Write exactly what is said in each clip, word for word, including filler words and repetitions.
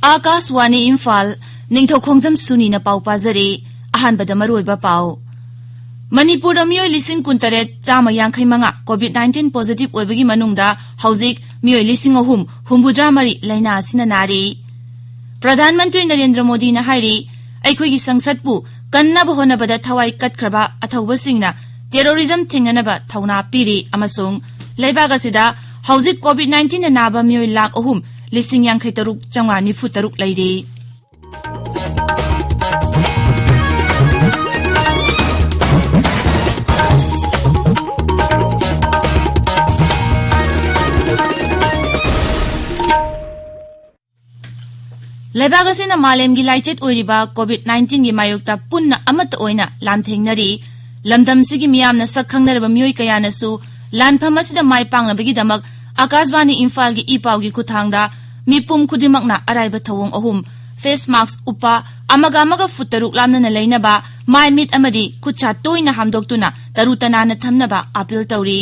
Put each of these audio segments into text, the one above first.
ꯑꯥꯀꯥꯁꯋꯥꯅꯤ ꯏꯝꯐꯥꯜ, ꯅꯤꯡꯊꯧ ꯈꯣꯡꯖꯝ ꯁꯨꯅꯤꯅ ꯄꯥꯎ ꯄꯥꯖꯔꯤ꯫ ꯑꯍꯥꯟꯕꯗ ꯃꯔꯨꯑꯣꯏꯕ ꯄꯥꯎ꯫ ꯃꯅꯤꯄꯨꯔꯗ ꯃꯤꯑꯣꯏ ꯂꯤꯁꯤꯡ ꯀꯨꯟꯇꯔꯦꯠ ꯆꯥꯝꯃ ꯌꯥꯡꯈꯩ ꯃꯉꯥ COVID nineteen positive ꯑꯣꯏꯕꯒꯤ ꯃꯅꯨꯡꯗ ꯍꯧꯖꯤꯛ ꯃꯤꯑꯣꯏ ꯂꯤꯁꯤꯡ ꯑꯍꯨꯝ ꯍꯨꯝꯐꯨꯇꯔꯥ ꯃꯔꯤ ꯂꯥꯏꯅꯥ ꯑꯁꯤꯅ ꯅꯥꯔꯤ꯫ ꯄ꯭ꯔꯙꯥꯟ ꯃꯟꯇ꯭ꯔꯤ ꯅꯔꯦꯟꯗ꯭ꯔ ꯃꯣꯗꯤꯅ ꯍꯥꯏꯔꯤ, ꯑꯩꯈꯣꯏꯒꯤ ꯁꯪꯁꯠꯄꯨ ꯀꯟꯅꯕ ꯍꯣꯠꯅꯕꯗ ꯊꯋꯥꯏ ꯀꯠꯈ꯭ꯔꯕ ꯑꯊꯧꯕꯁꯤꯡꯅ terrorism ꯊꯤꯡꯅꯅꯕ ꯊꯧꯅꯥ ꯄꯤꯔꯤ ꯑꯃꯁꯨꯡ ꯂꯩꯕꯥꯛ ꯑꯁꯤꯗ ꯍꯧꯖꯤꯛ COVID nineteen ꯅ ꯅꯥꯕ ꯃꯤꯑꯣꯏ ꯂꯥꯈ ꯑꯍꯨꯝ ꯂꯤꯁꯤꯡ ꯌꯥꯡꯈꯩ ꯇꯔꯨꯛ ꯆꯥꯝꯃꯉꯥ ꯅꯤꯐꯨ ꯇꯔꯨꯛ ꯂꯩꯔꯤ꯫ ꯂꯩꯕꯥꯛ ꯑꯁꯤꯅ ꯃꯥꯂꯦꯝꯒꯤ ꯂꯥꯏꯆꯠ ꯑꯣꯏꯔꯤꯕ COVID nineteen ꯒꯤ ꯃꯥꯌꯣꯛꯇ ꯄꯨꯟꯅ ꯑꯃꯠꯇ ꯑꯣꯏꯅ ꯂꯥꯟꯊꯦꯡꯅꯔꯤ꯫ ꯂꯝꯗꯝꯁꯤꯒꯤ ꯃꯤꯌꯥꯝꯅ ꯁꯛ ꯈꯪꯅꯔꯕ ꯃꯤꯑꯣꯏ ꯀꯌꯥꯅꯁꯨ ꯂꯥꯟꯐꯝ ꯑꯁꯤꯗ ꯃꯥꯏ ꯄꯥꯛꯅꯕꯒꯤꯗꯃꯛ ꯑꯥꯀꯥꯁꯕꯥꯅꯤ ꯏꯝꯐꯥꯜꯒꯤ ꯏ ꯄꯥꯎꯒꯤ ꯈꯨꯠꯊꯥꯡꯗ ꯃꯤꯄꯨꯝ ꯈꯨꯗꯤꯡꯃꯛꯅ ꯑꯔꯥꯏꯕ ꯊꯧꯑꯣꯡ ꯑꯍꯨꯝ, face mask ꯎꯞꯄ, ꯑꯃꯒ ꯑꯃꯒ ꯐꯨꯠ ꯇꯔꯨꯛ ꯂꯥꯞꯅꯅ ꯂꯩꯅꯕ, ꯃꯥꯏ ꯃꯤꯠ ꯑꯃꯗꯤ ꯈꯨꯠ ꯁꯥ ꯇꯣꯏꯅ ꯍꯥꯝꯗꯣꯛꯇꯨꯅ ꯇꯔꯨ ꯇꯅꯥꯟꯅ ꯊꯝꯅꯕ ꯑꯥꯄꯤꯜ ꯇꯧꯔꯤ꯫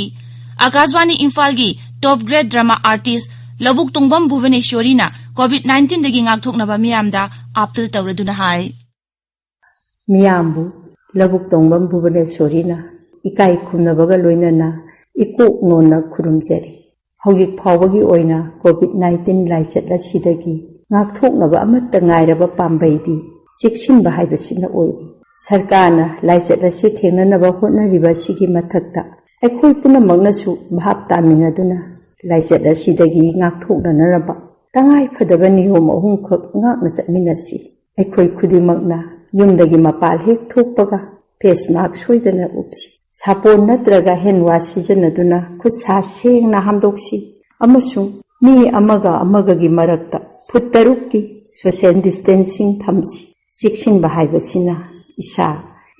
ꯑꯥꯀꯥꯁꯕꯥꯅꯤ ꯏꯝꯐꯥꯜꯒꯤ top grade drama artist ꯂꯧꯕꯨꯛ ꯇꯣꯡꯕꯝ ꯚꯨꯕꯅꯦꯁ꯭ꯋꯔꯤꯅ COVID nineteen ꯗꯒꯤ ꯉꯥꯛꯊꯣꯛꯅꯕ ꯃꯤꯌꯥꯝꯗ ꯑꯥꯄꯤꯜ ꯇꯧꯔꯗꯨꯅ ꯍꯥꯏ꯫ ꯃꯤꯌꯥꯝꯕꯨ ꯂꯧꯕꯨꯛ ꯇꯣꯡꯕꯝ ꯚꯨꯕꯅꯦꯁ꯭ꯋꯔꯤꯅ ꯏꯀꯥꯏ ꯈꯨꯝꯅꯕꯒ ꯂꯣꯏꯅꯅ ꯏꯀꯣꯛ ꯅꯣꯟꯅ ꯈꯨꯔꯨꯝꯖꯔꯤ꯫ ꯍꯧꯖꯤꯛ ꯐꯥꯎꯕꯒꯤ ꯑꯣꯏꯅ COVID nineteen ꯂꯥꯏꯆꯠ ꯑꯁꯤꯗꯒꯤ ꯉꯥꯛꯊꯣꯛꯅꯕ ꯑꯃꯠꯇ ꯉꯥꯏꯔꯕ ꯄꯥꯝꯕꯩꯗꯤ ꯆꯦꯛꯁꯤꯟꯕ ꯍꯥꯏꯕꯁꯤꯅ ꯑꯣꯏꯔꯤ꯫ ꯁꯔꯀꯥꯔꯅ ꯂꯥꯏꯆꯠ ꯑꯁꯤ ꯊꯦꯡꯅꯅꯕ ꯍꯣꯠꯅꯔꯤꯕ ꯑꯁꯤꯒꯤ ꯃꯊꯛꯇ ꯑꯩꯈꯣꯏ ꯄꯨꯝꯅꯃꯛꯅꯁꯨ ꯚꯥꯞ ꯇꯥꯃꯤꯟꯅꯗꯨꯅ ꯂꯥꯏꯆꯠ ꯑꯁꯤꯗꯒꯤ ꯉꯥꯛꯊꯣꯛꯅꯅꯕ ꯇꯉꯥꯏ ꯐꯗꯕ ꯅꯤꯌꯣꯝ ꯑꯍꯨꯝꯈꯛ ꯉꯥꯛꯅ ꯆꯠꯃꯤꯟꯅꯁꯤ꯫ ꯑꯩꯈꯣꯏ ꯈꯨꯗꯤꯡꯃꯛꯅ ꯌꯨꯝꯗꯒꯤ ꯃꯄꯥꯜ ꯍꯦꯛ ꯊꯣꯛꯄꯒ face mask ꯁꯣꯏꯗꯅ ꯎꯞꯁꯤ꯫ ꯁꯥꯄꯣꯟ ꯅꯠꯇ꯭ꯔꯒ hand wash ꯁꯤꯖꯤꯟꯅꯗꯨꯅ ꯈꯨꯠ ꯁꯥ ꯁꯦꯡꯅ ꯍꯥꯝꯗꯣꯛꯁꯤ ꯑꯃꯁꯨꯡ ꯃꯤ ꯑꯃꯒ ꯑꯃꯒꯒꯤ ꯃꯔꯛꯇ ꯐꯨꯠ ꯇꯔꯨꯛꯀꯤ social distancing ꯊꯝꯁꯤ꯫ ꯆꯦꯛꯁꯤꯟꯕ ꯍꯥꯏꯕꯁꯤꯅ ꯏꯁꯥ,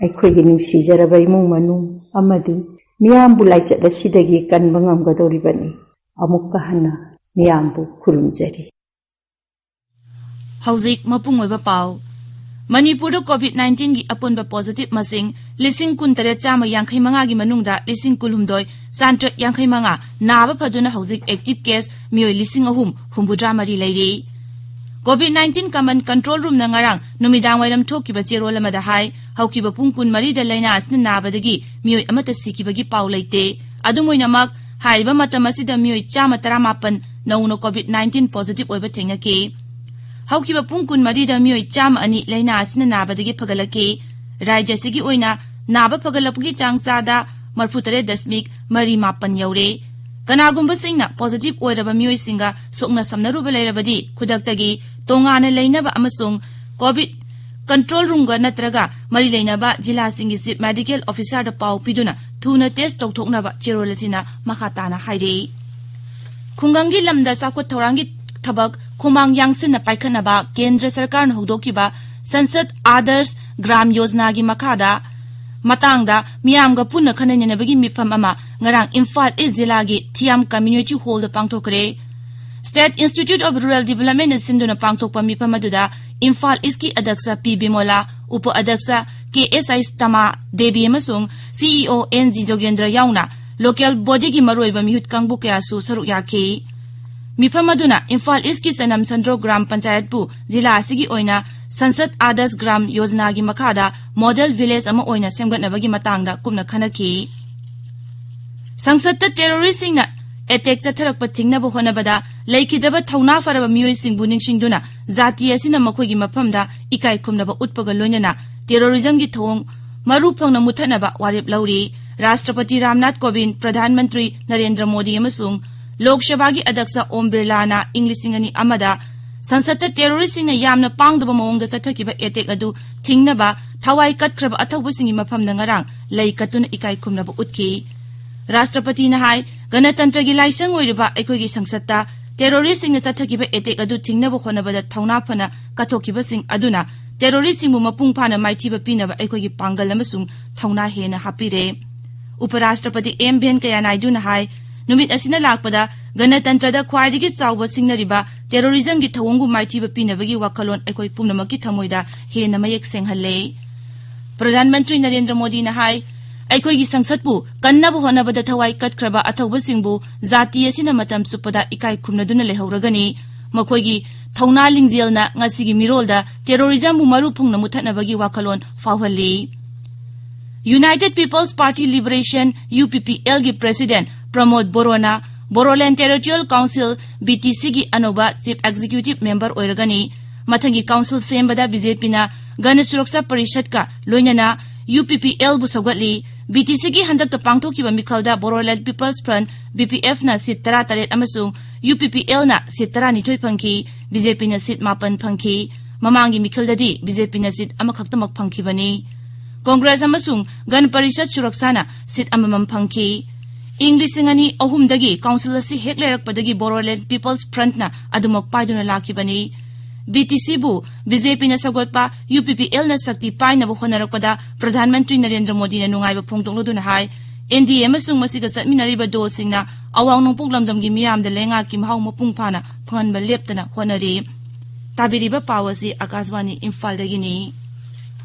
ꯑꯩꯈꯣꯏꯒꯤ ꯅꯨꯡꯁꯤꯖꯔꯕ ꯏꯃꯨꯡ ꯃꯅꯨꯡ ꯑꯃꯗꯤ ꯃꯤꯌꯥꯝꯕꯨ ꯂꯥꯏꯆꯠ ꯑꯁꯤꯗꯒꯤ ꯀꯟꯕ ꯉꯝꯒꯗꯧꯔꯤꯕꯅꯤ꯫ ꯑꯃꯨꯛꯀ ꯍꯟꯅ ꯃꯤꯌꯥꯝꯕꯨ ꯈꯨꯔꯨꯝꯖꯔꯤ꯫ ꯍꯧꯖꯤꯛ ꯃꯄꯨꯡ ꯑꯣꯏꯕ ꯄꯥꯎ꯫ ꯃꯅꯤꯄꯨꯔꯗ COVID nineteen ꯒꯤ ꯑꯄꯨꯟꯕ positive ꯃꯁꯤꯡ ꯂꯤꯁꯤꯡ ꯀꯨꯟꯇꯔꯦꯠ ꯆꯥꯝꯃ ꯌꯥꯡꯈꯩ ꯃꯉꯥꯒꯤ ꯃꯅꯨꯡꯗ ꯂꯤꯁꯤꯡ ꯀꯨꯟꯍꯨꯝꯗꯣꯏ ꯆꯥꯇ꯭ꯔꯦꯠ ꯌꯥꯡꯈꯩ ꯃꯉꯥ ꯅꯥꯕ ꯐꯗꯨꯅ ꯍꯧꯖꯤꯛ active case ꯃꯤꯑꯣꯏ ꯂꯤꯁꯤꯡ ꯑꯍꯨꯝ ꯍꯨꯝꯐꯨꯇꯔꯥ ꯃꯔꯤ ꯂꯩꯔꯤ꯫ COVID nineteen Common Control Roomꯅ ꯉꯔꯥꯡ ꯅꯨꯃꯤꯗꯥꯡ ꯋꯥꯏꯔꯝ ꯊꯣꯛꯈꯤꯕ ꯆꯦꯔꯣꯜ ꯑꯃꯗ ꯍꯥꯏ, ꯍꯧꯈꯤꯕ ꯄꯨꯡ ꯀꯨꯟꯃꯔꯤꯗ ꯂꯥꯏꯅꯥ ꯑꯁꯤꯅ ꯅꯥꯕꯗꯒꯤ ꯃꯤꯑꯣꯏ ꯑꯃꯠꯇ ꯁꯤꯈꯤꯕꯒꯤ ꯄꯥꯎ ꯂꯩꯇꯦ꯫ ꯑꯗꯨꯝ ꯑꯣꯏꯅꯃꯛ, ꯍꯥꯏꯔꯤꯕ ꯃꯇꯝ ꯑꯁꯤꯗ ꯃꯤꯑꯣꯏ ꯆꯥꯝꯃ ꯇꯔꯥꯃꯥꯄꯟ ꯅꯧꯅ COVID nineteen positive ꯑꯣꯏꯕ ꯊꯦꯡꯅꯈꯤ꯫ ꯍꯧꯈꯤꯕ ꯄꯨꯡ ꯀꯨꯟꯃꯔꯤꯗ ꯃꯤꯑꯣꯏ ꯆꯥꯝꯃ ꯑꯅꯤ ꯂꯥꯏꯅꯥ ꯑꯁꯤꯅ ꯅꯥꯕꯗꯒꯤ ꯐꯒꯠꯂꯛꯈꯤ꯫ ꯔꯥꯖ꯭ꯌ ꯑꯁꯤꯒꯤ ꯑꯣꯏꯅ ꯅꯥꯕ ꯐꯒꯠꯂꯛꯄꯒꯤ ꯆꯥꯡ ꯆꯥꯗ ꯃꯔꯤꯐꯨꯇꯔꯦꯠ ꯗꯁꯃꯤꯛ ꯃꯔꯤ ꯃꯥꯄꯟ ꯌꯧꯔꯦ꯫ ꯀꯅꯥꯒꯨꯝꯕꯁꯤꯡꯅ positive ꯑꯣꯏꯔꯕ ꯃꯤꯑꯣꯏꯁꯤꯡꯒ ꯁꯣꯛꯅ ꯁꯝꯅꯔꯨꯕ ꯂꯩꯔꯕꯗꯤ, ꯈꯨꯗꯛꯇꯒꯤ ꯇꯣꯉꯥꯟꯅ ꯂꯩꯅꯕ ꯑꯃꯁꯨꯡ COVID Control Roomꯒ ꯅꯠꯇ꯭ꯔꯒ ꯃꯔꯤ ꯂꯩꯅꯕ ꯖꯤꯂꯥꯁꯤꯡꯒꯤ Chief Medical Officerꯗ ꯄꯥꯎ ꯄꯤꯗꯨꯅ ꯊꯨꯅ test ꯇꯧꯊꯣꯛꯅꯕ ꯆꯦꯔꯣꯜ ꯑꯁꯤꯅ ꯃꯈꯥ ꯇꯥꯅ ꯍꯥꯏꯔꯤ꯫ ꯈꯨꯡꯒꯪꯒꯤ ꯂꯝꯗ ꯆꯥꯎꯈꯠ ꯊꯧꯔꯥꯡꯒꯤ ꯊꯕꯛ ꯈꯨꯃꯥꯡ ꯌꯥꯡꯁꯤꯟꯅ ꯄꯥꯏꯈꯠꯅꯕ ꯀꯦꯟꯗ꯭ꯔ ꯁꯔꯀꯥꯔꯅ ꯍꯧꯗꯣꯛꯈꯤꯕ ꯁꯟꯁꯗ ꯑꯥꯗꯔꯁ ꯒ꯭ꯔꯥꯝ ꯌꯣꯖꯅꯥꯒꯤ ꯃꯈꯥꯗ ꯃꯇꯥꯡꯗ ꯃꯤꯌꯥꯝꯒ ꯄꯨꯟꯅ ꯈꯟꯅ ꯅꯩꯅꯕꯒꯤ ꯃꯤꯐꯝ ꯑꯃ ꯉꯔꯥꯡ ꯏꯝꯐꯥꯜ ꯏꯁ ꯖꯤꯂꯥꯒꯤ ꯊꯤꯌꯥꯝ Community Hallꯗ ꯄꯥꯡꯊꯣꯛꯈ꯭ꯔꯦ꯫ State Institute of Rural Developmentꯅ ꯁꯤꯟꯗꯨꯅ ꯄꯥꯡꯊꯣꯛꯄ ꯃꯤꯐꯝ ꯑꯗꯨꯗ ꯏꯝꯐꯥꯜ ꯏꯁꯀꯤ ꯑꯗꯛꯁ ꯄꯤ ꯕꯤꯃꯣꯂꯥ, ꯎꯄ ꯑꯗꯛꯁ ꯀꯦ ꯑꯦꯁ ꯑꯥꯏ ꯇꯃꯥ ꯗꯦꯕꯤ ꯑꯃꯁꯨꯡ ꯁꯤꯏꯑꯣ ꯑꯦꯟ ꯖꯤ ꯖꯣꯒꯦꯟꯗ꯭ꯔ ꯌꯥꯎꯅ local bodyꯒꯤ ꯃꯔꯨꯑꯣꯏꯕ ꯃꯤꯍꯨꯠ ꯀꯥꯡꯕꯨ ꯀꯌꯥꯁꯨ ꯁꯔꯨꯛ ꯌꯥꯈꯤ꯫ ꯃꯤꯐꯝ ꯑꯗꯨꯅ ꯏꯝꯐꯥꯜ ꯏꯁꯀꯤ ꯆꯅꯝ ꯁꯟꯗ꯭ꯔꯣ ꯒ꯭ꯔꯥꯝ ꯄꯟꯆꯥꯌꯠꯄꯨ ꯖꯤꯂꯥ ꯑꯁꯤꯒꯤ ꯑꯣꯏꯅ ꯁꯟꯁꯗ ꯑꯥꯗꯔꯁ ꯒ꯭ꯔꯥꯝ ꯌꯣꯖꯅꯥꯒꯤ ꯃꯈꯥꯗ model village ꯑꯃ ꯑꯣꯏꯅ ꯁꯦꯝꯒꯠꯅꯕꯒꯤ ꯃꯇꯥꯡꯗ ꯀꯨꯞꯅ ꯈꯟꯅꯈꯤ꯫ ꯁꯪꯁꯠꯇ terroristꯁꯤꯡꯅ attack ꯆꯠꯊꯔꯛꯄ ꯊꯤꯡꯅꯕ ꯍꯣꯠꯅꯕꯗ ꯂꯩꯈꯤꯗ꯭ꯔꯕ ꯊꯧꯅꯥ ꯐꯔꯕ ꯃꯤꯑꯣꯏꯁꯤꯡꯕꯨ ꯅꯤꯡꯁꯤꯡꯗꯨꯅ ꯖꯥꯇꯤ ꯑꯁꯤꯅ ꯃꯈꯣꯏꯒꯤ ꯃꯐꯝꯗ ꯏꯀꯥꯏ ꯈꯨꯝꯅꯕ ꯎꯠꯄꯒ ꯂꯣꯏꯅꯅ terrorismꯒꯤ ꯊꯧꯑꯣꯡ ꯃꯔꯨ ꯐꯪꯅ ꯃꯨꯠꯊꯠꯅꯕ ꯋꯥꯔꯦꯞ ꯂꯧꯔꯤ꯫ ꯔꯥꯁꯇ꯭ꯔꯄꯇꯤ ꯔꯥꯝꯅꯥꯊ ꯀꯣꯕꯤꯟꯗ, ꯄ꯭ꯔꯙꯥꯟ ꯃꯟꯇ꯭ꯔꯤ ꯅꯔꯦꯟꯗ꯭ꯔ ꯃꯣꯗꯤ ꯑꯃꯁꯨꯡ ꯂꯣꯛ ꯁꯚꯥꯒꯤ ꯑꯗꯛꯁ ꯑꯣꯝ ꯕꯤꯔꯂꯥꯅ ꯏꯪ ꯂꯤꯁꯤꯡ ꯑꯅꯤ ꯑꯃꯗ ꯁꯪꯁꯠꯇ terroristꯁꯤꯡꯅ ꯌꯥꯝꯅ ꯄꯥꯡꯗꯕ ꯃꯑꯣꯡꯗ ꯆꯠꯊꯈꯤꯕ attack ꯑꯗꯨ ꯊꯤꯡꯅꯕ ꯊꯋꯥꯏ ꯀꯠꯈ꯭ꯔꯕ ꯑꯊꯧꯕꯁꯤꯡꯒꯤ ꯃꯐꯝꯗ ꯉꯔꯥꯡ ꯂꯩ ꯀꯠꯇꯨꯅ ꯏꯀꯥꯏ ꯈꯨꯝꯅꯕ ꯎꯠꯈꯤ꯫ ꯔꯥꯁꯇ꯭ꯔꯄꯇꯤꯅ ꯍꯥꯏ, ꯒꯅꯇꯟꯇ꯭ꯔꯒꯤ ꯂꯥꯏꯁꯪ ꯑꯣꯏꯔꯤꯕ ꯑꯩꯈꯣꯏꯒꯤ ꯁꯪꯁꯠꯇ terroristꯁꯤꯡꯅ ꯆꯠꯊꯈꯤꯕ attack ꯑꯗꯨ ꯊꯤꯡꯅꯕ ꯍꯣꯠꯅꯕꯗ ꯊꯧꯅꯥ ꯐꯅ ꯀꯠꯊꯣꯛꯈꯤꯕꯁꯤꯡ ꯑꯗꯨꯅ terroristꯁꯤꯡꯕꯨ ꯃꯄꯨꯡ ꯐꯥꯅ ꯃꯥꯏꯊꯤꯕ ꯄꯤꯅꯕ ꯑꯩꯈꯣꯏꯒꯤ ꯄꯥꯡꯒꯜ ꯑꯃꯁꯨꯡ ꯊꯧꯅꯥ ꯍꯦꯟꯅ ꯍꯥꯞꯄꯤꯔꯦ꯫ ꯎꯄꯔꯥꯁꯇ꯭ꯔꯄꯇꯤ ꯑꯦꯝ ꯚꯦꯟꯀꯌꯥ ꯅꯥꯏꯗꯨꯅ ꯍꯥꯏ, ꯅꯨꯃꯤꯠ ꯑꯁꯤꯅ ꯂꯥꯛꯄꯗ ꯒꯅꯇꯟꯇ꯭ꯔꯗ ꯈ꯭ꯋꯥꯏꯗꯒꯤ ꯆꯥꯎꯕ ꯁꯤꯡꯅꯔꯤꯕ terrorismꯒꯤ ꯊꯧꯑꯣꯡꯕꯨ ꯃꯥꯏꯊꯤꯕ ꯄꯤꯅꯕꯒꯤ ꯋꯥꯈꯜꯂꯣꯟ ꯑꯩꯈꯣꯏ ꯄꯨꯝꯅꯃꯛꯀꯤ ꯊꯃꯣꯏꯗ ꯍꯦꯟꯅ ꯃꯌꯦꯛ ꯁꯦꯡꯍꯜꯂꯦ꯫ ꯄ꯭ꯔꯙꯥꯟ ꯃꯟꯇ꯭ꯔꯤ ꯅꯔꯦꯟꯗ꯭ꯔ ꯃꯣꯗꯤꯅ ꯍꯥꯏ, ꯑꯩꯈꯣꯏꯒꯤ ꯁꯪꯁꯠꯄꯨ ꯀꯟꯅꯕ ꯍꯣꯠꯅꯕꯗ ꯊꯋꯥꯏ ꯀꯠꯈ꯭ꯔꯕ ꯑꯊꯧꯕꯁꯤꯡꯕꯨ ꯖꯥꯇꯤ ꯑꯁꯤꯅ ꯃꯇꯝ ꯆꯨꯞꯄꯗ ꯏꯀꯥꯏ ꯈꯨꯝꯅꯗꯨꯅ ꯂꯩꯍꯧꯔꯒꯅꯤ꯫ ꯃꯈꯣꯏꯒꯤ ꯊꯧꯅꯥ ꯂꯤꯡꯖꯦꯜꯅ ꯉꯁꯤꯒꯤ ꯃꯤꯔꯣꯜꯗ terrorism ꯕꯨ ꯃꯔꯨ ꯐꯪꯅ ꯃꯨꯠꯊꯠꯅꯕꯒꯤ ꯋꯥꯈꯜꯂꯣꯟ ꯐꯥꯎꯍꯜꯂꯤ꯫ United People's Party Liberation, UPPL ꯒꯤ President ꯄ꯭ꯔꯃꯣꯗ ꯕꯣꯔꯣꯅ Bodoland Territorial Council, BTC ꯒꯤ ꯑꯅꯧꯕ Chief Executive Member ꯑꯣꯏꯔꯒꯅꯤ꯫ ꯃꯊꯪꯒꯤ council ꯁꯦꯝꯕꯗ BJP ꯅ ꯒꯅ ꯁꯨꯔꯛꯁꯥ ꯄꯔꯤꯁꯠꯀ ꯂꯣꯏꯅꯅ UPPL ꯕꯨ ꯁꯧꯒꯠꯂꯤ꯫ BTC ꯒꯤ ꯍꯟꯗꯛꯇ ꯄꯥꯡꯊꯣꯛꯈꯤꯕ ꯃꯤꯈꯜꯗ Bodoland People's Front, BPF ꯅ seat ꯇꯔꯥꯇꯔꯦꯠ ꯑꯃꯁꯨꯡ UPPL ꯅ seat ꯇꯔꯥꯅꯤꯊꯣꯏ ꯐꯪꯈꯤ꯫ BJP ꯅ seat ꯃꯥꯄꯟ ꯐꯪꯈꯤ꯫ ꯃꯃꯥꯡꯒꯤ ꯃꯤꯈꯜꯗꯗꯤ BJP ꯅ seat ꯑꯃꯈꯛꯇꯃꯛ ꯐꯪꯈꯤꯕꯅꯤ꯫ Congress ꯑꯃꯁꯨꯡ ꯒꯟ ꯄꯔꯤꯁꯠ ꯁꯨꯔꯛꯁꯥꯅ seat ꯑꯃꯃꯝ ꯐꯪꯈꯤ꯫ ꯏꯪ ꯂꯤꯁꯤꯡ ꯑꯅꯤ ꯑꯍꯨꯝꯗꯒꯤ council ꯑꯁꯤ ꯍꯦꯛ ꯂꯩꯔꯛꯄꯗꯒꯤ Bodoland People's Front ꯅ ꯑꯗꯨꯃꯛ ꯄꯥꯏꯗꯨꯅ ꯂꯥꯛꯈꯤꯕꯅꯤ꯫ BTC ꯕꯨ BJP ꯅ ꯁꯧꯒꯠꯄ UPPL ꯅ ꯁꯛꯇꯤ ꯄꯥꯏꯅꯕ ꯍꯣꯠꯅꯔꯛꯄꯗ ꯄ꯭ꯔꯙꯥꯟ ꯃꯟꯇ꯭ꯔꯤ ꯅꯔꯦꯟꯗ꯭ꯔ ꯃꯣꯗꯤꯅ ꯅꯨꯡꯉꯥꯏꯕ ꯐꯣꯡꯗꯣꯛꯂꯗꯨꯅ ꯍꯥꯏ, NDA ꯑꯃꯁꯨꯡ ꯃꯁꯤꯒ ꯆꯠꯃꯤꯟꯅꯔꯤꯕ ꯗꯣꯜꯁꯤꯡꯅ ꯑꯋꯥꯡ ꯅꯣꯡꯄꯣꯛ ꯂꯝꯗꯝꯒꯤ ꯃꯤꯌꯥꯝꯗ ꯂꯩꯉꯥꯛꯀꯤ ꯃꯍꯥꯎ ꯃꯄꯨꯡ ꯐꯥꯅ ꯐꯪꯍꯟꯕ ꯂꯦꯞꯇꯅ ꯍꯣꯠꯅꯔꯤ꯫ ꯇꯥꯕꯤꯔꯤꯕ ꯄꯥꯎ ꯑꯁꯤ ꯑꯀꯥꯁꯕꯥꯅꯤ ꯏꯝꯐꯥꯜꯗꯒꯤꯅꯤ꯫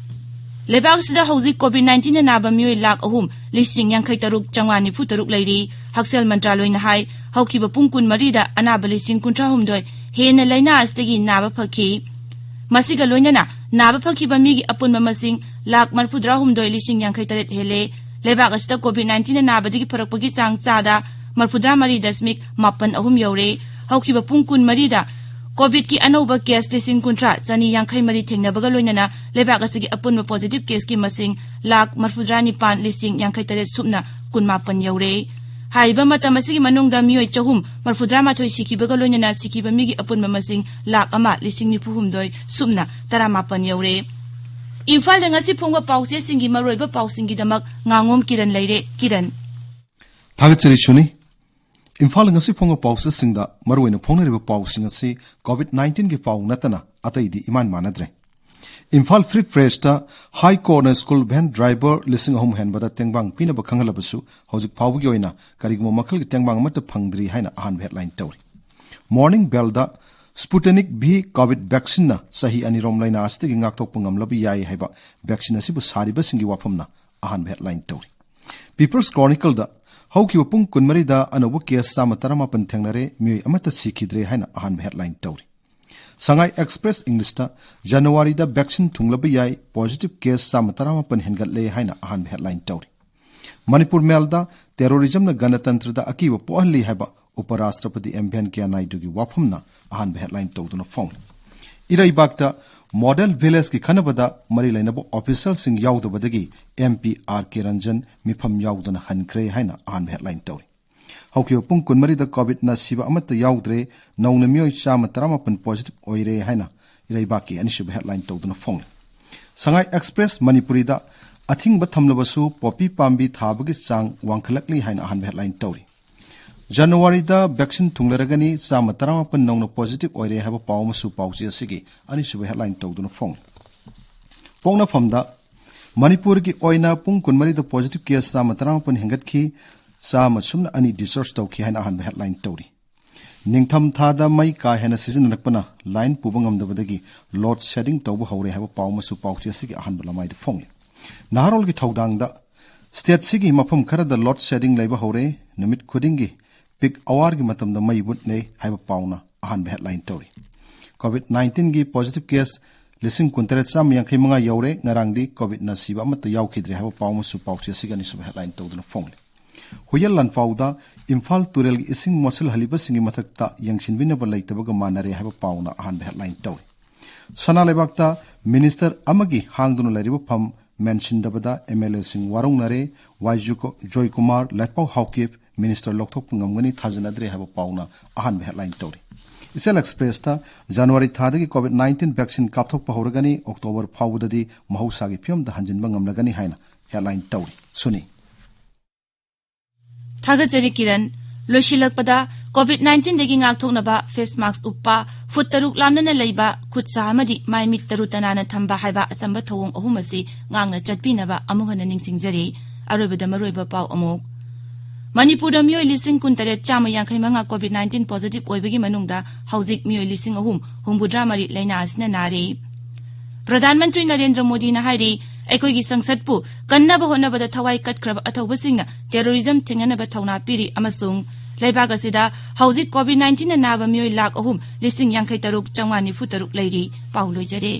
ꯂꯩꯕꯥꯛ ꯑꯁꯤꯗ ꯍꯧꯖꯤꯛ COVID nineteen ꯅ ꯅꯥꯕ ꯃꯤꯑꯣꯏ ꯂꯥꯈ ꯑꯍꯨꯝ ꯂꯤꯁꯤꯡ ꯌꯥꯡꯈꯩ ꯇꯔꯨꯛ ꯆꯥꯝꯃꯉꯥ ꯅꯤꯐꯨ ꯇꯔꯨꯛ ꯂꯩꯔꯤ꯫ ꯍꯛꯁꯦꯜ ꯃꯟꯇ꯭ꯔꯥꯂꯣꯏꯅ ꯍꯥꯏ, ꯍꯧꯈꯤꯕ ꯄꯨꯡ ꯀꯨꯟꯃꯔꯤꯗ ꯑꯅꯥꯕ ꯂꯤꯁꯤꯡ ꯀꯨꯟꯊ꯭ꯔꯥ ꯍꯨꯝꯗꯣꯏ ꯍꯦꯟꯅ ꯂꯥꯏꯅꯥ ꯑꯁꯤꯗꯒꯤ ꯅꯥꯕ ꯐꯈꯤ꯫ ꯃꯁꯤꯒ ꯂꯣꯏꯅꯅ ꯅꯥꯕ ꯐꯈꯤꯕ ꯃꯤꯒꯤ ꯑꯄꯨꯟꯕ ꯃꯁꯤꯡ ꯂꯥꯈ ꯃꯔꯤꯐꯨꯇꯔꯥ ꯍꯨꯝꯗꯣꯏ ꯂꯤꯁꯤꯡ ꯌꯥꯡꯈꯩ ꯇꯔꯦꯠ ꯍꯦꯜꯂꯦ꯫ ꯂꯩꯕꯥꯛ ꯑꯁꯤꯗ COVID nineteen ꯅ ꯅꯥꯕꯗꯒꯤ ꯐꯔꯛꯄꯒꯤ ꯆꯥꯡ ꯆꯥꯗ ꯃꯔꯤꯐꯨꯇꯔꯥ ꯃꯔꯤ ꯗꯁꯃꯤꯛ ꯃꯥꯄꯟ ꯑꯍꯨꯝ ꯌꯧꯔꯦ꯫ ꯍꯧꯈꯤꯕ ꯄꯨꯡ ꯀꯨꯟꯃꯔꯤꯗ COVID ꯀꯤ ꯑꯅꯧꯕ case ꯂꯤꯁꯤꯡ ꯀꯨꯟꯊ꯭ꯔꯥ ꯆꯅꯤ ꯌꯥꯡꯈꯩ ꯃꯔꯤ ꯊꯦꯡꯅꯕꯒ ꯂꯣꯏꯅꯅ ꯂꯩꯕꯥꯛ ꯑꯁꯤꯒꯤ ꯑꯄꯨꯟꯕ positive case ꯀꯤ ꯃꯁꯤꯡ ꯂꯥꯈ ꯃꯔꯤꯐꯨꯇꯔꯥ ꯅꯤꯄꯥꯟ ꯂꯤꯁꯤꯡ ꯌꯥꯡꯈꯩ ꯇꯔꯦꯠ ꯁꯨꯞꯅ ꯀꯨꯟꯃꯥꯄꯟ ꯌꯧꯔꯦ꯫ ꯍꯥꯏꯔꯤꯕ ꯃꯇꯝ ꯑꯁꯤꯒꯤ ꯃꯅꯨꯡꯗ ꯃꯤꯑꯣꯏ ꯆꯍꯨꯝ ꯃꯔꯤꯐꯨꯇꯔꯥ ꯃꯥꯊꯣꯏ ꯁꯤꯈꯤꯕꯒ ꯂꯣꯏꯅꯅ ꯁꯤꯈꯤꯕ ꯃꯤꯒꯤ ꯑꯄꯨꯟꯕ ꯃꯁꯤꯡ ꯂꯥꯈ ꯑꯃ ꯂꯤꯁꯤꯡ ꯅꯤꯐꯨ ꯍꯨꯝꯗꯣꯏ ꯁꯨꯞꯅ ꯇꯔꯥꯃꯥꯄꯟ ꯌꯧꯔꯦ꯫ ꯏꯝꯐꯥꯜꯗ ꯉꯁꯤ ꯐꯣꯡꯕ ꯄꯥꯎꯆꯦꯁꯤꯡꯒꯤ ꯃꯔꯨꯑꯣꯏꯕ ꯄꯥꯎꯁꯤꯡꯒꯤꯗꯃꯛ ꯉꯥꯉꯣꯝ ꯀꯤꯔꯟ ꯂꯩꯔꯦ꯫ ꯀꯤꯔꯟ꯫ ꯊꯥꯒꯠꯆꯔꯤ ꯁꯨꯅꯤ꯫ ꯏꯝꯐꯥꯜꯗ ꯉꯁꯤ ꯐꯣꯡꯕ ꯄꯥꯎꯆꯦꯁꯤꯡꯗ ꯃꯔꯨꯑꯣꯏꯅ ꯐꯣꯡꯅꯔꯤꯕ ꯄꯥꯎꯁꯤꯡ ꯑꯁꯤ COVID nineteen ꯒꯤ ꯄꯥꯎ ꯅꯠꯇꯅ ꯑꯇꯩꯗꯤ ꯏꯃꯥꯟ ꯃꯥꯟꯅꯗ꯭ꯔꯦ꯫ ꯏꯝꯐꯥꯜ Free Press ꯇ High Court ꯅ school van driver ꯂꯤꯁꯤꯡ ꯑꯍꯨꯝ ꯍꯦꯟꯕꯗ ꯇꯦꯡꯕꯥꯡ ꯄꯤꯅꯕ ꯈꯪꯍꯜꯂꯕꯁꯨ ꯍꯧꯖꯤꯛ ꯐꯥꯎꯕꯒꯤ ꯑꯣꯏꯅ ꯀꯔꯤꯒꯨꯝꯕ ꯃꯈꯜꯒꯤ ꯇꯦꯡꯕꯥꯡ ꯑꯃꯠꯇ ꯐꯪꯗ꯭ꯔꯤ ꯍꯥꯏꯅ ꯑꯍꯥꯟꯕ headline ꯇꯧꯔꯤ꯫ Morning Bell ꯗ Sputnik V COVID vaccine ꯅ ꯆꯍꯤ ꯑꯅꯤꯔꯣꯝ ꯂꯥꯏꯅꯥ ꯑꯁꯤꯗꯒꯤ ꯉꯥꯛꯊꯣꯛꯄ ꯉꯝꯂꯕ ꯌꯥꯏ ꯍꯥꯏꯕ vaccine ꯑꯁꯤꯕꯨ ꯁꯥꯔꯤꯕꯁꯤꯡꯒꯤ ꯋꯥꯐꯝꯅ ꯑꯍꯥꯟꯕ headline ꯇꯧꯔꯤ꯫ People's Chronicle ꯗ ꯍꯧꯈꯤꯕ ꯄꯨꯡ ꯀꯨꯟꯃꯔꯤꯗ ꯑꯅꯧꯕ case ꯆꯥꯝꯃ ꯇꯔꯥꯃꯥꯄꯟ ꯊꯦꯡꯅꯔꯦ, ꯃꯤꯑꯣꯏ ꯑꯃꯠꯇ ꯁꯤꯈꯤꯗ꯭ꯔꯦ ꯍꯥꯏꯅ ꯑꯍꯥꯟꯕ headline ꯇꯧꯔꯤ꯫ ꯁꯉꯥꯏ ꯑꯦꯛꯁꯄ꯭ꯔꯦꯁ ꯏꯪꯂꯤꯁꯇ ꯖꯅꯋꯥꯔꯤꯗ ꯚꯦꯛꯁꯤꯟ ꯊꯨꯡꯂꯕ ꯌꯥꯏ, ꯄꯣꯖꯤꯇꯤꯚ ꯀꯦꯁ ꯆꯥꯝꯃ ꯇꯔꯥꯃꯥꯄꯟ ꯍꯦꯟꯒꯠꯂꯦ ꯍꯥꯏꯅ ꯑꯍꯥꯟꯕ ꯍꯦꯗꯂꯥꯏꯟ ꯇꯧꯔꯤ꯫ ꯃꯅꯤꯄꯨꯔ ꯃꯦꯜꯗ ꯇꯦꯔꯣꯔꯤꯖꯝꯅ ꯒꯅꯇꯟꯇ꯭ꯔꯗ ꯑꯀꯤꯕ ꯄꯣꯛꯍꯜꯂꯤ ꯍꯥꯏꯕ ꯎꯄꯔꯥꯁꯇ꯭ꯔꯄꯇꯤ ꯑꯦꯝ ꯚꯦꯟꯀꯌꯥ ꯅꯥꯏꯗꯨꯒꯤ ꯋꯥꯐꯝꯅ ꯑꯍꯥꯟꯕ ꯍꯦꯗꯂꯥꯏꯟ ꯇꯧꯗꯨꯅ ꯐꯣꯡꯂꯤ꯫ ꯏꯔꯩꯕꯥꯛꯇ ꯃꯣꯗꯦꯜ ꯚꯤꯂꯦꯖꯀꯤ ꯈꯟꯅꯕꯗ ꯃꯔꯤ ꯂꯩꯅꯕ ꯑꯣꯐꯤꯁꯦꯜꯁꯤꯡ ꯌꯥꯎꯗꯕꯗꯒꯤ ꯑꯦꯝ ꯄꯤ ꯑꯥꯔ ꯀꯦ ꯔꯟꯖꯟ ꯃꯤꯐꯝ ꯌꯥꯎꯗꯅ ꯍꯟꯈ꯭ꯔꯦ ꯍꯥꯏꯅ ꯑꯍꯥꯟꯕ ꯍꯦꯗꯂꯥꯏꯟ ꯇꯧꯔꯤ꯫ ꯍꯧꯈꯤꯕ ꯄꯨꯡ ꯀꯨꯟꯃꯔꯤꯗ ꯀꯣꯚꯤꯗꯅ ꯁꯤꯕ ꯑꯃꯠꯇ ꯌꯥꯎꯗ꯭ꯔꯦ, ꯅꯧꯅ ꯃꯤꯑꯣꯏ ꯆꯥꯝꯃ ꯇꯔꯥꯃꯥꯄꯟ ꯄꯣꯖꯤꯇꯤꯚ ꯑꯣꯏꯔꯦ ꯍꯥꯏꯅ ꯏꯔꯩꯕꯥꯛꯀꯤ ꯑꯅꯤꯁꯨꯕ ꯍꯦꯗꯂꯥꯏꯟ ꯇꯧꯗꯨꯅ ꯐꯣꯡꯂꯤ꯫ ꯁꯉꯥꯏ ꯑꯦꯛꯁꯄ꯭ꯔꯦꯁ ꯃꯅꯤꯄꯨꯔꯤꯗ ꯑꯊꯤꯡꯕ ꯊꯝꯂꯕꯁꯨ ꯄꯣꯄꯤ ꯄꯥꯝꯕꯤ ꯊꯥꯕꯒꯤ ꯆꯥꯡ ꯋꯥꯡꯈꯠꯂꯛꯂꯤ ꯍꯥꯏꯅ ꯑꯍꯥꯟꯕ ꯍꯦꯗꯂꯥꯏꯟ ꯇꯧꯔꯤ꯫ ꯖꯅꯋꯥꯔꯤꯗ ꯚꯦꯛꯁꯤꯟ ꯊꯨꯡꯂꯔꯒꯅꯤ, ꯆꯥꯝꯃ ꯇꯔꯥꯃꯥꯄꯟ ꯅꯧꯅ ꯄꯣꯖꯤꯇꯤꯚ ꯑꯣꯏꯔꯦ ꯍꯥꯏꯕ ꯄꯥꯎ ꯑꯃꯁꯨ ꯄꯥꯎꯆꯦ ꯑꯁꯤꯒꯤ ꯑꯅꯤꯁꯨꯕ ꯍꯦꯗꯂꯥꯏꯟ ꯇꯧꯗꯨꯅ ꯐꯣꯡꯂꯤ꯫ ꯄꯣꯛꯅꯐꯝꯗ ꯃꯅꯤꯄꯨꯔꯒꯤ ꯑꯣꯏꯅ ꯄꯨꯡ ꯀꯨꯟꯃꯔꯤꯗ ꯄꯣꯖꯤꯇꯤꯚ ꯀꯦꯁ ꯆꯥꯝꯃ ꯇꯔꯥꯃꯥꯄꯟ ꯍꯦꯟꯒꯠꯈꯤ, ꯆꯥꯝꯃ ꯁꯨꯞꯅ ꯑꯅꯤ ꯗꯤꯁꯆꯥꯔꯖ ꯇꯧꯈꯤ ꯍꯥꯏꯅ ꯑꯍꯥꯟꯕ ꯍꯦꯗꯂꯥꯏꯟ ꯇꯧꯔꯤ꯫ ꯅꯤꯡꯊꯝ ꯊꯥꯗ ꯃꯩ ꯀꯥ ꯍꯦꯟꯅ ꯁꯤꯖꯤꯟꯅꯔꯛꯄꯅ ꯂꯥꯏꯟ ꯄꯨꯕ ꯉꯝꯗꯕꯗꯒꯤ ꯂꯣꯗ ꯁꯦꯗꯤꯡ ꯇꯧꯕ ꯍꯧꯔꯦ ꯍꯥꯏꯕ ꯄꯥꯎ ꯑꯃꯁꯨ ꯄꯥꯎꯆꯦ ꯑꯁꯤꯒꯤ ꯑꯍꯥꯟꯕ ꯂꯃꯥꯏꯗ ꯐꯣꯡꯂꯤ꯫ ꯅꯍꯥꯔꯣꯜꯒꯤ ꯊꯧꯗꯥꯡꯗ ꯁ꯭ꯇꯦꯠꯁꯤꯒꯤ ꯃꯐꯝ ꯈꯔꯗ ꯂꯣꯗ ꯁꯦꯗꯤꯡ ꯂꯩꯕ ꯍꯧꯔꯦ, ꯅꯨꯃꯤꯠ ꯈꯨꯗꯤꯡꯒꯤ ꯄꯤꯛ ꯑꯋꯥꯔꯒꯤ ꯃꯇꯝꯗ ꯃꯩ ꯃꯨꯠꯅꯩ ꯍꯥꯏꯕ ꯄꯥꯎꯅ ꯑꯍꯥꯟꯕ ꯍꯦꯗꯂꯥꯏꯟ ꯇꯧꯔꯤ꯫ ꯀꯣꯚꯤꯗ ꯅꯥꯏꯟꯇꯤꯟꯒꯤ ꯄꯣꯖꯤꯇꯤꯚ ꯀꯦꯁ ꯂꯤꯁꯤꯡ ꯀꯨꯟꯇꯔꯦꯠ ꯆꯥꯝꯃ ꯌꯥꯡꯈꯩ ꯃꯉꯥ ꯌꯧꯔꯦ꯫ ꯉꯔꯥꯡꯗꯤ ꯀꯣꯚꯤꯗꯅ ꯁꯤꯕ ꯑꯃꯠꯇ ꯌꯥꯎꯈꯤꯗ꯭ꯔꯦ ꯍꯥꯏꯕ ꯄꯥꯎ ꯑꯃꯁꯨ ꯄꯥꯎꯆꯦ ꯑꯁꯤꯒꯤ ꯑꯅꯤꯁꯨꯕ ꯍꯦꯗꯂꯥꯏꯟ ꯇꯧꯗꯨꯅ ꯐꯣꯡꯂꯤ꯫ ꯍꯨꯌꯦꯜ ꯂꯥꯟꯐꯥꯎꯗ ꯏꯝꯐꯥꯜ ꯇꯨꯔꯦꯜꯒꯤ ꯏꯁꯤꯡ ꯃꯣꯠꯁꯤꯜꯍꯜꯂꯤꯕꯁꯤꯡꯒꯤ ꯃꯊꯛꯇ ꯌꯦꯡꯁꯤꯟꯕꯤꯅꯕ ꯂꯩꯇꯕꯒ ꯃꯥꯟꯅꯔꯦ ꯍꯥꯏꯕ ꯄꯥꯎꯅ ꯑꯍꯥꯟꯕ ꯍꯦꯗꯂꯥꯏꯟ ꯇꯧꯔꯤ꯫ ꯁꯅꯥ ꯂꯩꯕꯥꯛꯇ ꯃꯤꯅꯤꯁꯇꯔ ꯑꯃꯒꯤ ꯍꯥꯡꯗꯨꯅ ꯂꯩꯔꯤꯕ ꯐꯝ ꯃꯦꯟꯁꯤꯟꯗꯕꯗ ꯑꯦꯝ ꯑꯦꯜ ꯑꯦꯁꯤꯡ ꯋꯥꯔꯧꯅꯔꯦ꯫ ꯋꯥꯏ ꯖꯨꯀꯣ-, ꯖꯣꯏꯀꯨꯃꯥꯔ, ꯂꯥꯏꯄꯥꯎ ꯍꯥꯎꯀꯤꯞ, ꯃꯤꯅꯤꯁꯇꯔ ꯂꯧꯊꯣꯛꯄ ꯉꯝꯒꯅꯤ ꯊꯥꯖꯅꯗ꯭ꯔꯦ ꯍꯥꯏꯕ ꯄꯥꯎꯅ ꯑꯍꯥꯟꯕ ꯍꯦꯗꯂꯥꯏꯟ ꯇꯧꯔꯤ꯫ ꯏꯆꯦꯜ ꯑꯦꯛꯁꯄ꯭ꯔꯦꯁꯇ ꯖꯅꯋꯥꯔꯤ ꯊꯥꯗꯒꯤ ꯀꯣꯚꯤꯗ ꯅꯥꯏꯟꯇꯤꯟ ꯚꯦꯛꯁꯤꯟ ꯀꯥꯞꯊꯣꯛꯄ ꯍꯧꯔꯒꯅꯤ, ꯑꯣꯛꯇꯣꯕꯔ ꯐꯥꯎꯕꯗꯗꯤ ꯃꯍꯧꯁꯥꯒꯤ ꯐꯤꯕꯝꯗ ꯍꯟꯖꯤꯟꯕ ꯉꯝꯂꯒꯅꯤ ꯍꯥꯏꯅ ꯍꯦꯗꯂꯥꯏꯟ ꯇꯧꯔꯤ꯫ ꯁꯨꯅꯤ꯫ ꯊꯥꯒꯠꯆꯔꯤ ꯀꯤꯔꯟ꯫ ꯂꯣꯏꯁꯤꯜꯂꯛꯄꯗ, ꯀꯣꯚꯤꯗ ꯅꯥꯏꯟꯇꯤꯟꯗꯒꯤ ꯉꯥꯛꯊꯣꯛꯅꯕ ꯐꯦꯁ ꯃꯥꯛꯁ ꯎꯞꯄ, ꯐꯨꯠ ꯇꯔꯨꯛ ꯂꯥꯞꯅꯅ ꯂꯩꯕ, ꯈꯨꯠ ꯁꯥ ꯑꯃꯗꯤ ꯃꯥꯏ ꯃꯤꯠ ꯇꯔꯨ ꯇꯅꯥꯟꯅ ꯊꯝꯕ ꯍꯥꯏꯕ ꯑꯆꯝꯕ ꯊꯧꯑꯣꯡ ꯑꯍꯨꯝ ꯑꯁꯤ ꯉꯥꯛꯅ ꯆꯠꯄꯤꯅꯕ ꯑꯃꯨꯛ ꯍꯟꯅ ꯅꯤꯡꯁꯤꯡꯖꯔꯤ꯫ ꯑꯔꯣꯏꯕꯗ ꯃꯔꯨꯑꯣꯏꯕ ꯄꯥꯎ ꯑꯃꯨꯛ꯫ ꯃꯅꯤꯄꯨꯔꯗ ꯃꯤꯑꯣꯏ ꯂꯤꯁꯤꯡ ꯀꯨꯟꯇꯔꯦꯠ ꯆꯥꯝꯃ ꯌꯥꯡꯈꯩ ꯃꯉꯥ ꯀꯣꯚꯤꯗ ꯅꯥꯏꯟꯇꯤꯟ ꯄꯣꯖꯤꯇꯤꯚ ꯑꯣꯏꯕꯒꯤ ꯃꯅꯨꯡꯗ ꯍꯧꯖꯤꯛ ꯃꯤꯑꯣꯏ ꯂꯤꯁꯤꯡ ꯑꯍꯨꯝ ꯍꯨꯝꯐꯨꯇꯔꯥ ꯃꯔꯤ ꯂꯥꯏꯅꯥ ꯑꯁꯤꯅ ꯅꯥꯔꯤ꯫ ꯄ꯭ꯔꯙꯥꯟ ꯃꯟꯇ꯭ꯔꯤ ꯅꯔꯦꯟꯗ꯭ꯔ ꯃꯣꯗꯤꯅ ꯍꯥꯏꯔꯤ, ꯑꯩꯈꯣꯏꯒꯤ ꯁꯪꯁꯠꯄꯨ ꯀꯟꯅꯕ ꯍꯣꯠꯅꯕꯗ ꯊꯋꯥꯏ ꯀꯠꯈ꯭ꯔꯕ ꯑꯊꯧꯕꯁꯤꯡꯅ ꯇꯦꯔꯣꯔꯤꯖꯝ ꯊꯦꯡꯅꯅꯕ ꯊꯧꯅꯥ ꯄꯤꯔꯤ ꯑꯃꯁꯨꯡ ꯂꯩꯕꯥꯛ ꯑꯁꯤꯗ ꯍꯧꯖꯤꯛ COVID nineteenꯅ ꯅꯥꯕ ꯃꯤꯑꯣꯏ ꯂꯥꯈ ꯑꯍꯨꯝ ꯂꯤꯁꯤꯡ ꯌꯥꯡꯈꯩ ꯇꯔꯨꯛ ꯆꯥꯝꯃꯉꯥ ꯅꯤꯐꯨ ꯇꯔꯨꯛ ꯂꯩꯔꯤ꯫ ꯄꯥꯎ ꯂꯣꯏꯖꯔꯦ꯫